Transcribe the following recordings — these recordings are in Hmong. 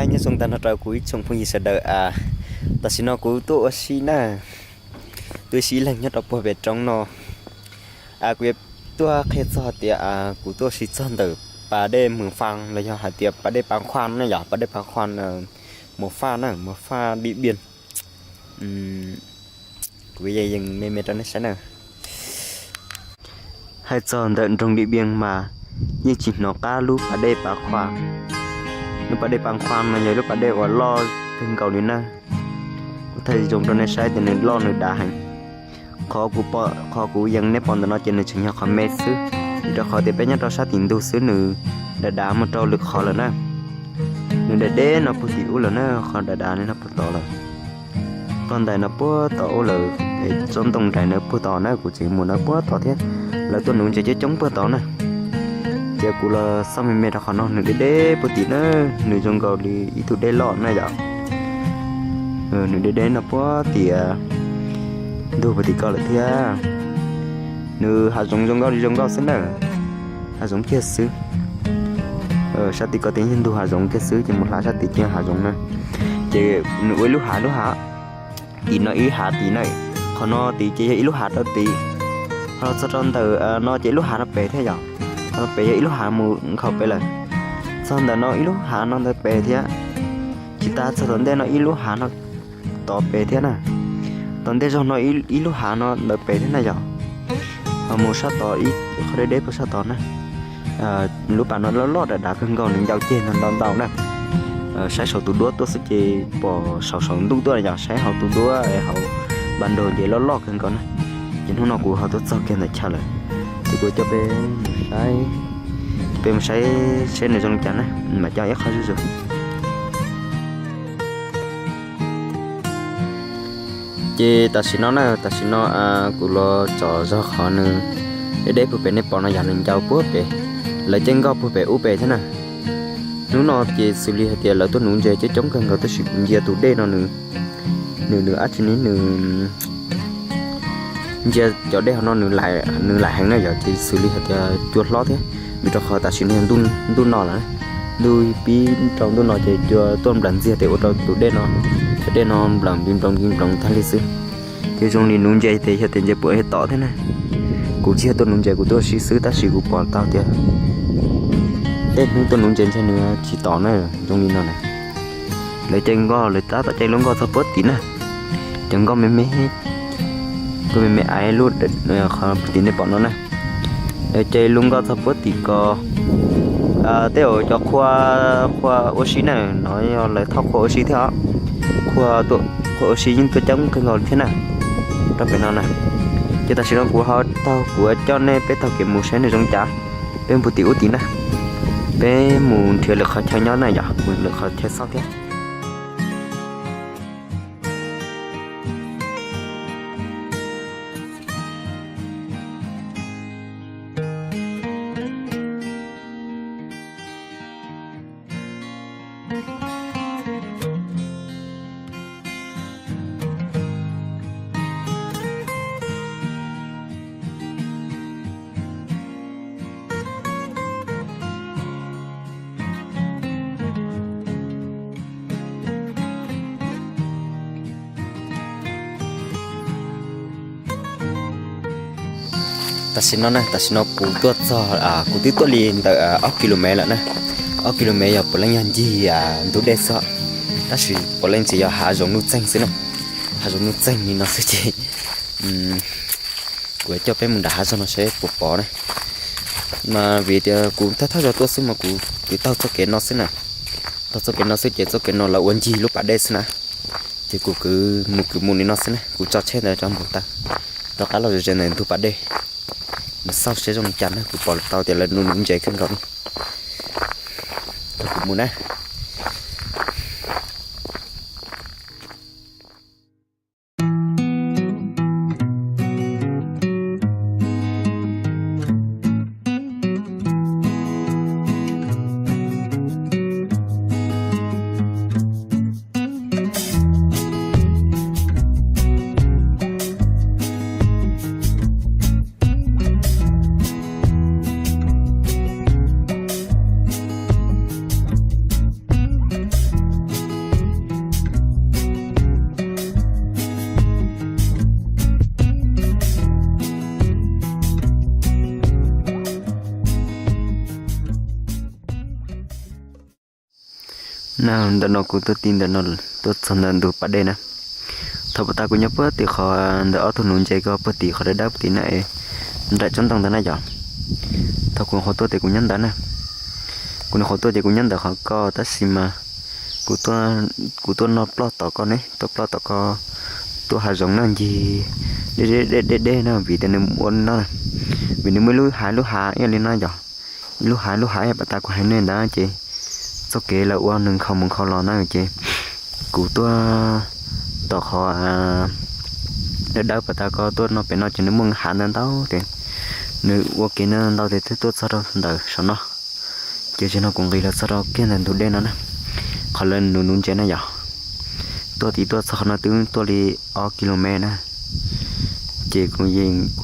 Nyob zoo tag nrho rau kuv ib tsoom phooj ywg sawv daws. Tam sim no kuv tuaj ua si na, tuaj ua si ib leeg nyob rau puag pem roob no. Kuv yuav tuaj qhia txog tias kuv tuaj ua si txog ntawm pas dej Mws Faj los yog hais tias pas dej Pav Khuam ne yom, pas dej Pav Khuam, Mws Faj na, Mws Faj Dim Piaj. Kuv yeej yees me me rau nej saib na. Hais txog ntawm nroog Dim Piaj mas yeej tsis hnov qab lub pas dej Pav Khuam. Lub pas dej Pav Khuam no yog lub pas dej uas loj kawg nkaus li na. Kuv thaij zoo rau nej saib tias nws loj nws dav heev. Qhov kuv yees nej pom ntawm no ces nws tseem yog qhov me xwb, vim rau qhov tias peb nyob rau sab tim ntug xwb nws dav dav mus rau lwm qhov lawm na. Nws deb deb no puag tim ub lawm na, qhov dav dav li no puag tod lawm. Txoj ntais no puag tod ub lawm, es tsob ntoo nraim no puag tod na, kuv tseem mus no puag tod thiab. Lawv tuaj nuv ntses coob coob puag tod na. Ces kuv los xauj me me rau qhov no nws deb deb puag tim na, nws zoo nkaus li ib tug dej loj na yom. Nws deb deb no puag tim ntug puag tim ko lawm thiab. Nws hav zoov zoo nkauj li zoo nkauj xwb na, hav zoov kiag xwb. Sab tim ko ces yog ntug hav zoov kiag xwb, ces mus hla sab tim ces hav zoov na. Ces nws ua ib lub hav lub hav, tim no ib hav tim na, qhov no tid ces yog ib lub hav rau tid. Ho los txog rau ntawm no ces ib lub hav rau pem thiab yom. Ho pem yog ib lub hav mus nkhaus pem lawm. Txog ntawm no ib lub hav no ntawd pem thiab. Tsis tas txog tom ntej no ib lub hav no tom pem thiab na. Tom ntej zog no ib lub hav no ntawd pem thiab na yom. Ho mus sab tod ib qhov deb deb puag sab tod na. Lub pas no loj loj dav dav kawg nkaus, nws ncau ceg ntau ntau na. Saib saum tus duab tuaj xwb ces pom saum saum ntuj tuaj yom, saib hauv tus duab hauv npab nrog ces loj loj kawg nkaus na. Ces hnub no kuv ho tuaj txog kiag ntawm chaw lawm, ces kuv coj peb mus saib, peb mus saib seb nws zoo li cas na, mam coj ib qho zuj zus. Ces tam sim no na, tam sim no kuv los tsom zog qhov nws deb deb puag pem nej pom no yog nws ncau puag pem, lawv caij nkoj puag pem ub pem thiab na. Hnub no ces xws li hais tias lawv tuaj nuv ntses coob coob kawg nkaus tab sis kuv ntsia tus dej no nws, nws nws dab tsi ne, nws ntsia cov dej hauv no nws laim heev na yom, ces xws li hais tias cua hlob thiab, vim rau qhov tam sim no yog ntuj no lawm, ntuj pib rau ntuj no ces cua tuaj nplam ntxiag tes ua rau tus dej no, cov dej no nplam npis nploos npis nploos tag li xwb. Ces zoo li nuv ntses tes yog tias ntses puam tom thiab na. Kuv tsis yog tuaj nuv ntses, kuv tuaj ua si xwb tab sis kuv pom tau tias tej hnub tuaj nuv ntses ntshe nws tsis tom na, zoo li no na. Lawv caij nkoj, lawv tab tom caij lub nkoj txog puag tim na. Cov nkoj me me, nkoj me me aiv lub qhov tim nej pom no na. Lawv caij lub nkoj txog puag tim ko. Tej zaum cov qhua, qhua ua si na, no yog lawv thauj qhua ua si thiab os. Qhua, qhua ua si yeej tuaj coob kawg nkaus thiab na, rau pem no na. Ces tam sim no kuv ho taug, kuv coj nej peb taug kev mus saib nws zoo li cas. Peb mus tim ub tid na, peb mus nrhiav lwm qhov chaw nyob na yom, mus lwm qhov chaw xauj thiab. Tam sim no na, tam sim no kuv tuaj txog, kuv twb tuaj li ntawm ob ki lu mev lawm na. Ob ki lu mev yog puav leej yog ncig ntug dej xwb, tab sis puav leej tsis yog hav zoov nuj txeeg xwb na. Hav zoov nuj txeeg li no xwb ces kuv coj peb mus nram hav zog no seb puas pom na. Mas vim tias kuv thawj thawj zaug tuaj xwb mas kuv kwv taug txoj kev no xwb na. Taug txoj kev no xwb ces txoj kev no lawv ua ncig lub pas dej xwb na. Ces kuv kwv mus kwv mus li no xwb na, kuv tso tsheb ntawd rau npau taws, rov qab los ze ntawm ntug pas dej, mus xauj seb zoo li cas na, kuv pom tau tias lawv nuv nuv ntses kawg nkaus li. Kuv mus na. Ntawm no kuv tuaj ti ntawm no, tuaj txog ntawm ntug pas dej na. Thaum pas tas kuv nyob puag tim qhov ntawm ob tug nuv ntses ko puag tim qhov dawb dawb puag tim na, nraim tsob ntoo ntawd na yom. Thaum kuv nyuam qhuav tuaj ces kuv nyob ntawd na. Kuv nyuam qhuav tuaj ces kuv nyob ntawm qhov ko tab sis mas kuv tuaj noj ploj tom ko ne, tuaj ploj tom ko, tuaj hav zoov na ncig deb deb deb deb na vim tias nws ua no, vim nws muaj ib lub hav lub hav ib yam li no yom. Ib lub hav lub hav ib yam pas tas kuv hais nej ntawd ces txoj kev lawv ua nws nkhaus mus nkhaus los na ces kuv tuaj tom qhov dawb dawb pas tas ko tuaj no pem no ces nws muaj hav ntau ntau ces nws ua kev ntau ntau ces twb tuaj txog rau ntawm saum no. Ces zaum no kuv nqis los txog rau kiag ntawm ntug dej no na, qhov lawv nuv nuv ntses na yom. Tuaj tim tuaj txog qhov no twb tuaj li ob kis lus mev na. Ces kuv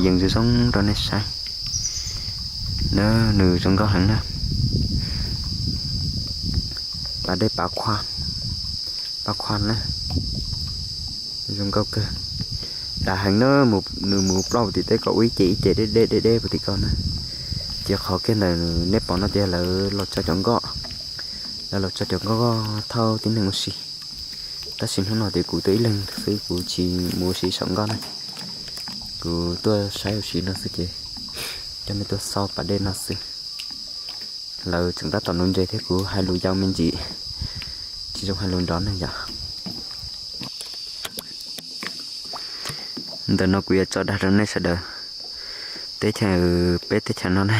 yees zoo zoo rau nej saib na, nws zoo nkauj heev na. Pas dej Pab Khuaj, Pab Khuaj na, zoo nkauj kawg. Dav heev na, nws mus ploj puag tim teb ko ua ib ce ib ce deb deb deb deb puag tim ko na. Ces qhov kiag ntawm nej pom no ces lawv los tso cov nkoj, lawv los tso cov nkoj thauj tib neeg ua si. Tab sis hnub no ces kuv tuaj ib leeg xwb, kuv tsis mus ua si saum nkoj na. Kuv tuaj saib ua si no xwb ces coj nej tuaj xauj pas dej no xwb. Lawv tseem tab tom nuv ntses thiab kuv hais lus yau me ntsis, tsis zoo hais lus nrov ne yom. Ntawm no kuv yuav tso dag rau nej sawv daws. Teb chaws, peb teb chaws no na,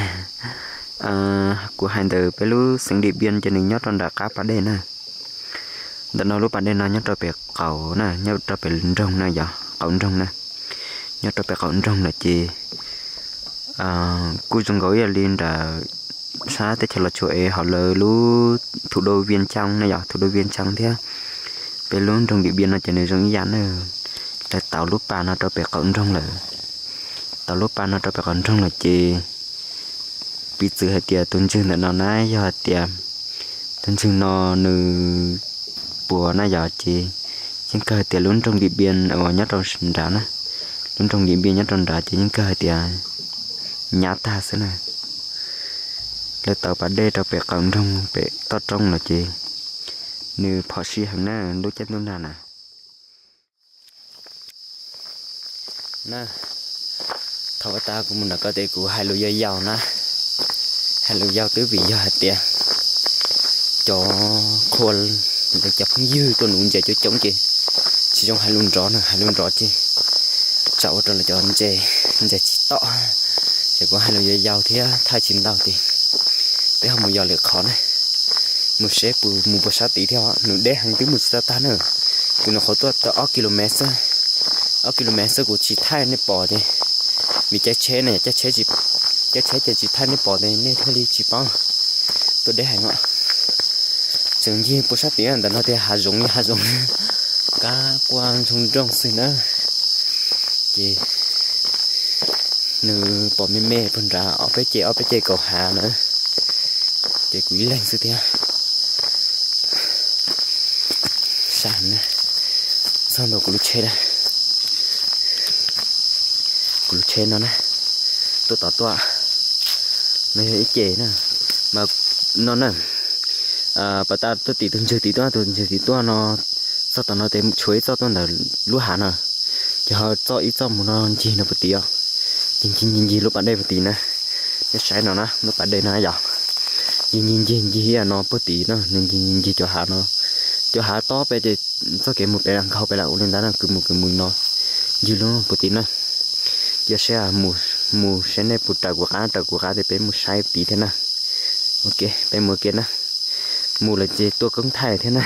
kuv hais ntawm peb lub xeev Dim Npiaj ces nws nyob rau nram qab pas dej na. Ntawm no lub pas dej no nyob rau pem qaum na, nyob rau pem nroog na yom, qaum nroog na. Nyob rau pem qaum nroog lawm ces kuj zoo nkaus ib yam li nram sab teb chaws Los Tsuas es hauv lawv lub thủ đô Vientiane na yom, thủ đô Vientiane thiab peb lub nroog Dim Npiaj no ces nws zoo ib yam na. Lawv tauv lub pas no rau pem qaum nroog lawm, tauv lub pas no rau pem qaum nroog lawm ces piv txwv hais tias tus ntswg ntawm no na yog hais tias tus ntswg no nws puas na yom ces yeej kawg hais tias lub nroog Dim Npiaj uas nyob rau nrad na, lub nroog Dim Npiaj nyob rau nrad ces yeej kawg hais tias nyab tag xwb na. Lawv tauv pas dej rau pem qaum nroog pem toj roob lawm ces nws phom sij heev na lub caij ntuj nag na. Na, thaum ub tas kuv mus nram ko ces kuv hais lus yau yau na, hais lus yau twb vim yog hais tias cov qhua, cov phooj ywg tuaj nuv ntses coob coob ces tsis zoo hais lus nrov na, hais lus nrov ces tsam ua rau lawv cov ntses, ntses tsis tom. Ces kuv hais lus yau yau thiab thaij tsis ntau ces peb ho mus yos lwm qhov na, mus seb puas mus puas sab tid thiab, nws deb heev twb mus tsis tau tag na. Kuv nyuam qhuav tuaj tau ob ki lus mev xwb, ob ki lus mev xwb kuv tsis thaij nej pom ces vim caij tsheb ne, caij tsheb, caij tsheb ces tsis thaij nej pom ces nej thiaj li tsis paub. Tuaj deb heev os. Tseem ncig puas sab tid ntawm no tias hav zoov li hav zoov, kab quaj nroo nrooj xwb na. Ces nws pom me me puag nrad ob peb ce ob peb ce kaum hav na, ces kuv ib leeg xwb thiab. Sab na, txog ntua kuv lub tsheb na, kuv lub tsheb no na, tuaj tom tuaj, no yog ib ce na, mas no na, pas tas tuaj tim tus ntswg tim tuaj, tus ntswg tim tuaj no, txog tom no ces tshuav ib txoj tuaj ntawm lub hav no, ces ho txoj ib txoj mus no ncig no puag tid os, ncig ncig ncig ncig lub pas dej puag tid na, nej saib no na lub pas dej no yog, ncig ncig ncig ncig ib yam no puag tid no, nws ncig ncig ncig cov hav no, cov hav tob pem ces txoj kev mus pem lam nkhaus pem lam ua li ntawd na, kwv mus kwv mus no, ncig lub puag tid na. Cia seb mus seb nej puas raws kuv qab, raws kuv qab ces peb mus saib tid thiab na. Ok, peb mus ua ke na, mus lawm ces tua koob thaij thiab na.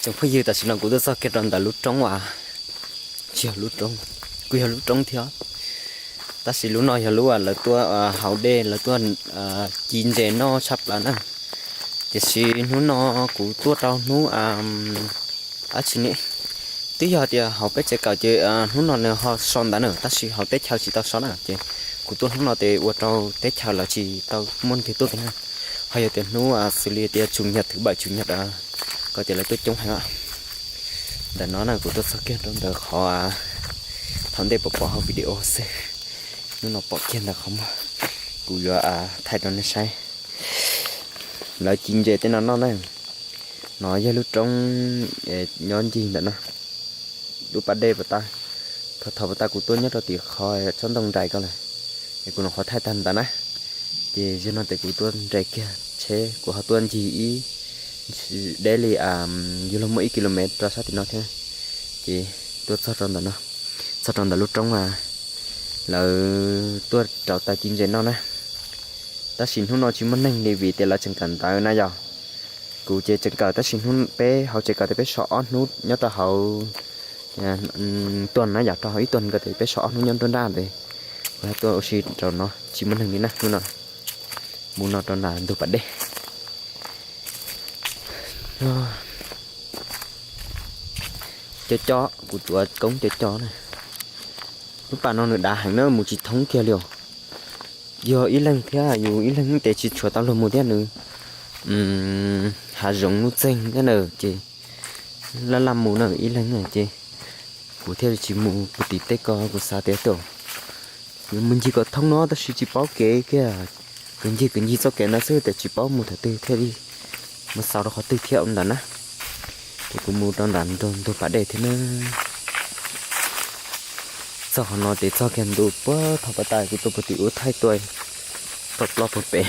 Tsoom phooj ywg, tam sim no kuv tuaj txog kiag rau ntawm lub roob uas, tsis yog lub roob, kuj yog lub roob thiab, tab sis lub no yog lub uas lawv tuaj haus dej, lawv tuaj ci ntses noj tshaj plaws na. Tiam sis hnub no kuv tuaj rau hnub dab tsi ne, twb yog tias hauv peb tsev kawm ces hnub no nws ho so ntawd na, tab sis hauv teb chaws tsis tau so na ces Kuv tuaj hnub no ces ua rau teb chaws lawv tsis tau muaj neeg tuaj kiag na. Ho yog tias hnub xws li tias chủ nhật thứ bảy chủ nhật ko ces lawv tuaj coob heev. Ntawm no na kuv tuaj txog kiag rau ntawm qhov thaum ntej pom pom hauv video xwb. Hnub no pom kiag ntawm qhov muag, kuv yuav thaij rau nej saib. Lawv ci ntses tej no noj na. No yog lub roob nyob ncig ntawm no, lub pas dej pas tas. Thaum thaum pas tas kuv tuaj nyob rau tim qhov tsob ntoo nraim ko lawm, es kuv nyuam qhuav thaij tag ntawd na. Ces zaum no ces kuv tuaj nres kiag tsheb, kuv ho tuaj ncig ib, deb li yug luag muaj ib ki lo mev rau sab tim no thiab. Ces tuaj txog rau ntawm no, txog rau ntawm lub roob, lawv tuaj rauv taws ci ntses noj na. Tab sis hnub no tsis muaj neeg li vim tias lawv tseem kawm ntawv na yog. Kuv ces tseem kawm tab sis hnub peb hauv tsev kawm tias peb so ob hnub nyob rau hauv tuần na yom, rau hauv ib tuần ko tias peb so ob hnub nyob nruab nrab ntawd. Kuv ho tuaj ua si rau no tsis muaj neeg li na hnub no. Mus no rau nram ntug pas dej. Cov cov, kuv tuav koob cov cov na. Lub pas no nws dav heev na, mus tsis thoob kiag li os. Yog ib leeg thiab yus ib leeg ces tsis tshuav tau luag mus thiab nws hav zoov nuj txeeg thiab na ces laj laj mus na ib leeg na ces kuv thiaj li tsis mus puag tim tej ko, kuv xav tias tam yuav mus ncig kom thoob no tab sis tsis paub kev kiag, kwv ncig kwv ncig txoj kev ntawd xwb tias tsis paub mus thaum twg thiaj li mus xaus rau qhov twg thiab ua ntawd na. Ces kuv mus rau nram ntug pas dej thiab na. Txog qhov no ces txog kiag ntu puag thaum pas tas kuv tuaj puag tim ub thaij tuaj tau ploj puag pem.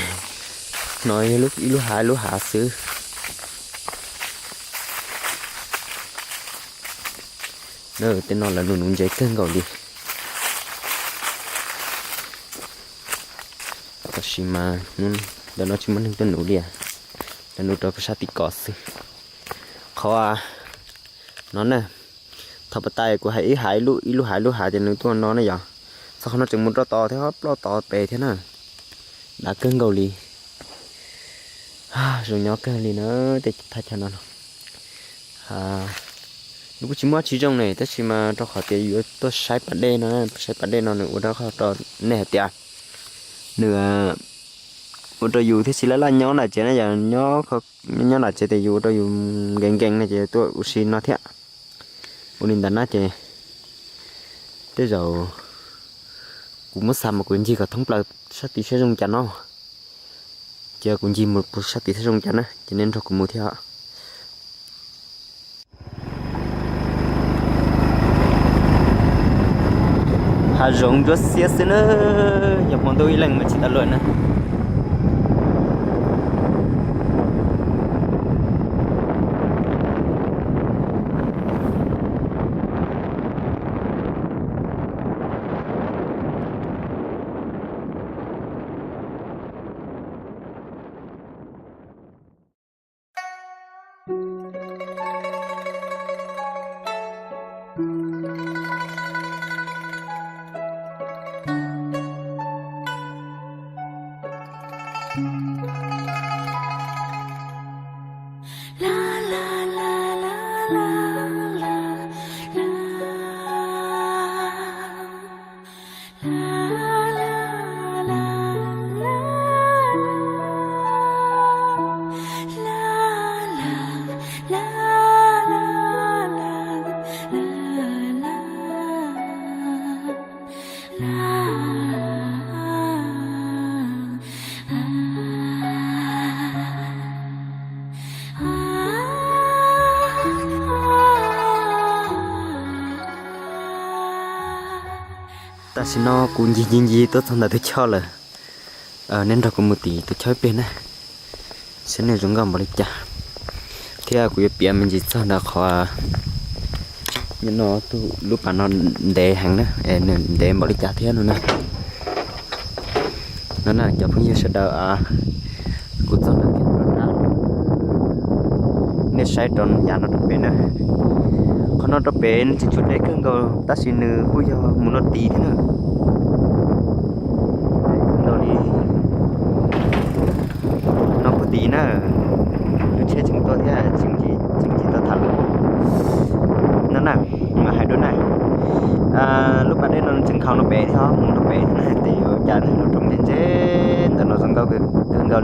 No yog ib lub hav lub hav xwb. Tej no lawv nuv nuv ntses kawg nkaus li. Tab sis mas ntawm no tsis muaj neeg tuaj nuv li, lawv nuv rau sab tim ko xwb. Qhov no na, thaum pas tas kuv hais ib hav ib lub ib lub hav ib lub hav ces nws tuaj no na yog. Txog qhov no tseem mus rau tod thiab, ploj tod pem thiab na. Dav kawg nkaus li. Zoo nyob kawg li na, tej thaj chaw no no. Nws kuj tsis muaj tsis zoo ne, tab sis mas rau qhov tias yuav tuaj saib pas dej no, saib pas dej no nws ua rau qhov rau nej hais tias nws ua rau yus thiaj tsis laj laj nyob nram tsev na, yog nyob nram tsev tias yus ua rau yus nkees nkees no ces tuaj ua si no thiab. Ua li ntawd na ces tej zaum kuv muab xa mas kuv ncig kom thoob plaws sab tid saib zoo cas no. Ces kuv ncig mus puag sab tid saib zoo cas na ces nej nrog kuv mus thiab. Hav zoov ntsuab xiab xwb na, yog hmo ntuj ib leeg mas tsis tau luag na. Tam sim no kuv ncig ncig ncig tuaj txog ntawm tus choj lawm. Nej nrog kuv mus tim tus choj ib pliag na, saib nws zoo nkauj npaum li cas, thiab kuv yuav piav me ntsis txog ntawm qhov nyob no, lub pas no ntev heev na, nws ntev npaum li cas thiab no na. No na cov phooj ywg sawv daws, kuv txog ntawm kiag no na, nej saib rau yav no rau pem na. Qhov no rau pem nws tseem tshuav deb kawg nkaus tab sis nws kuj yog mus no tid thiab na. Deb kawg nkaus li. No puag tid na, lub tsheb tseem tuaj thiab tseem tsis tau tham lus. No na, mas hais dua na, lub pas dej no tseem nkhaus no pem thiab, mus no pem thiab na, tej yuav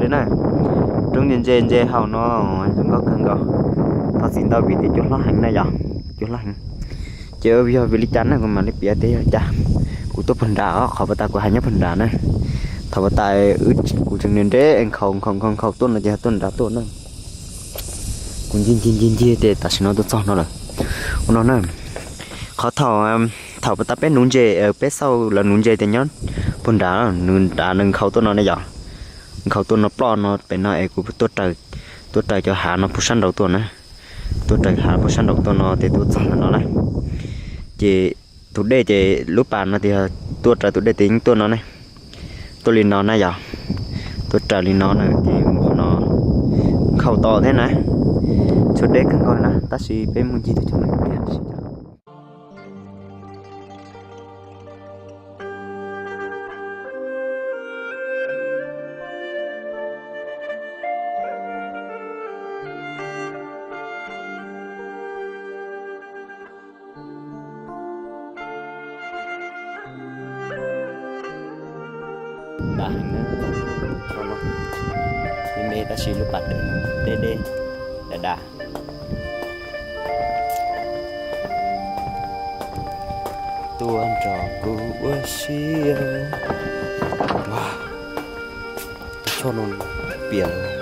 Na, roob ntse ntse ntse hauv no zoo nkauj kawg nkaus. Thov txim ntau vim tias cua hlob heev na yom, cua hlob heev. Ces yog vim li cas na kuv mam li piav tias yog li cas, kuv tuaj puag nrad os, qhov puag ta kuv hais nyob puag nrad na. Thaum puag ta kuv tseem nres nres nkhaus nkhaus nkhaus nkhaus tuaj no ces tuaj nrad tuaj na. Kuv ncig ncig ncig ncig ces tam sim no tuaj txog no lawm. Ua no na, qhov thaum, thaum puag ta peb nuv ntses, peb xauj lawv nuv ntses tias nyob puag nrad, nws nrad nws nkhaus tuaj no ne yom. Nkhaus tuaj no ploj no pem no es kuv tuaj raws, tuaj raws cov hav no puag sab nraud tuaj na. Tuaj raws hav puag sab nraud tuaj no ces tuaj txog ntawm no na. Ces tus dej ces lub pas no tias tuaj raws tus dej ces yeej tuaj no ne. Tuaj li no na yom. Tuaj raws li no na ces mus qhov no nkhaus tod thiab na. Tshuav deb kawg nkaus na tab sis peb mus ncig tus cog no tiag. Dav heev na, me me tab sis lub pas dej deb deb, dav dav. Tuaj nrog kuv ua si, tus choj no piam.